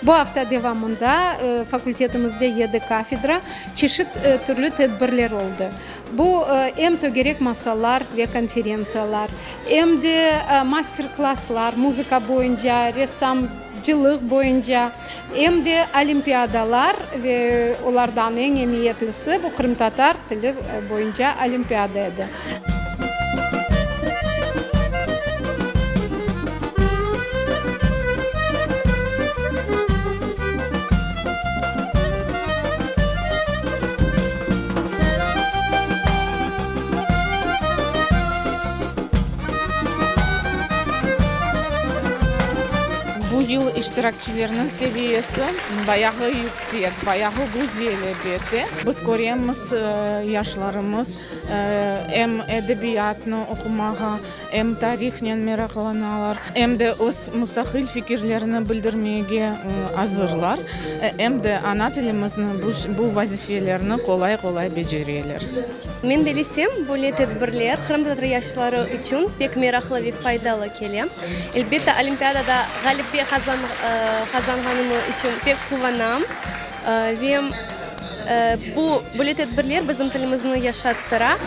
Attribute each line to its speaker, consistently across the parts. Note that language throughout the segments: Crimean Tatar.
Speaker 1: Bu afta devamında fakultetimizde yedi kafedra çeşit türlü tedbirler oldı. Bu em tögerek masalar ve konferentsiyalar, em de master-klasslar muzıka boyunca, ressamcılıq boyunca, em de olimpiadalar ve olardan eñ emiyetlisi bu qırımtatar tili boyunca olimpiada edi.
Speaker 2: Bu yıl iştirakçilerniñ seviyesi bayağı yüksek, bayağı güzel, elbette. Biz köremiz, yaşlarımız em edebiyatnı oqumağa, em tarihnen meraqlanalar, em de öz mustaqil fikirlerini bildirmege azırlar, em de ana tilimizni bu vazifelerni qolay-qolay becereler.
Speaker 3: Men bilesem, böyle tedbirler qırımtatar yaşları içün pek meraqlı ve faydalı kele. Elbette, olimpiadada ğalebe qazanğanım içün pek quvanam ve bu böyle tedbirler bizim tilimizni yaşattıra.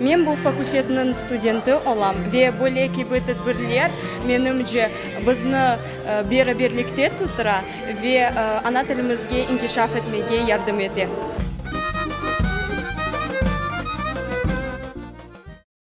Speaker 4: Men bu fakultetniñ studenti olam ve böyle kibi tedbirler, menimce, bizni beraberlikte tutura ve ana tilimizge inkişaf etmege yardım ete.